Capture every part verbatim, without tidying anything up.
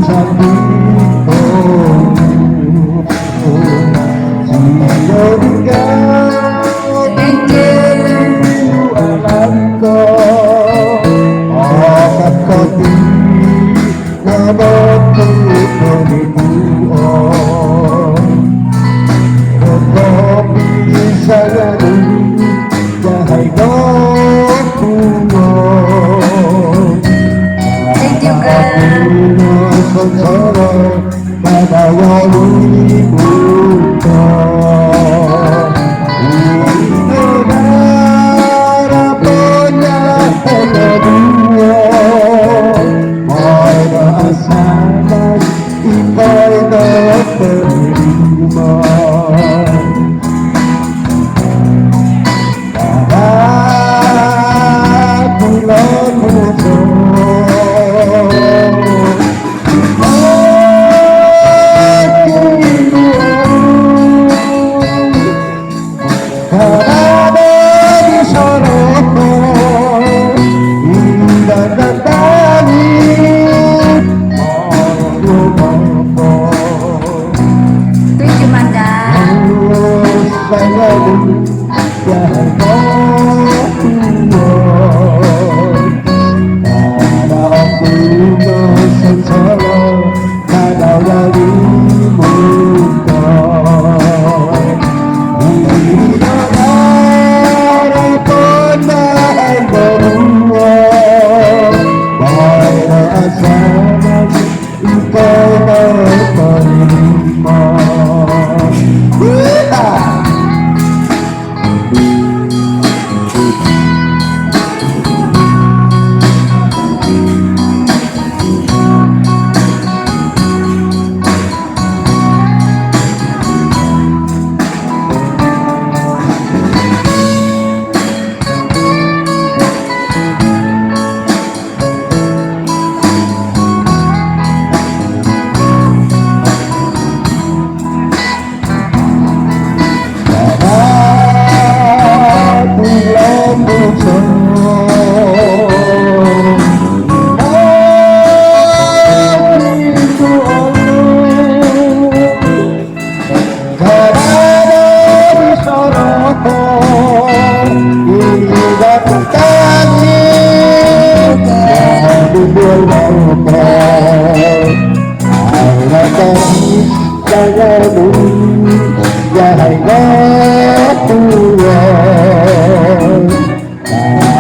Thank you, guys. Tujuh mata.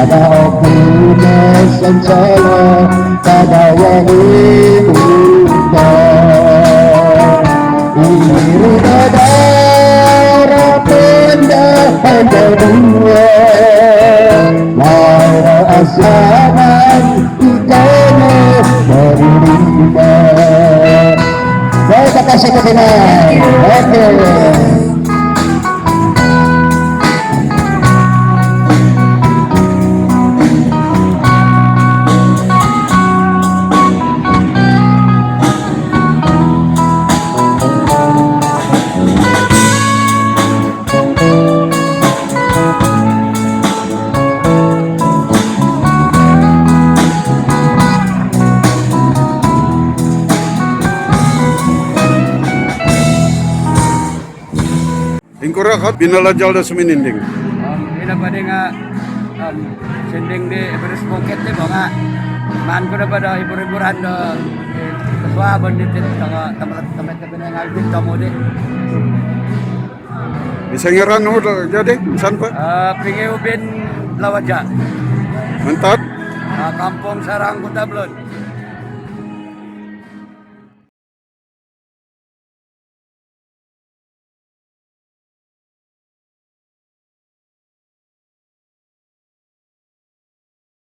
Kada oku na sansala, kada wani buka. Iri na dara penda hanya dua, lara asaman ikana dari lima. Baik, terima kasih, Kak Tina. Oke. Ingkuro ko binalajal do sumininding? Om ino po di nga, om, sinding di Everest Bukit ti bo nga maan ku nopo do hibur-hiburan do, eh, kosuabon diti, tongo, tempat-tempat tapi nga albin tomu di. Bisa ngiran nu do jadi insan po? Eh, Pingi Ubin Lawaja. Mantad? Eh, Kampung Sarang, Kota Belud.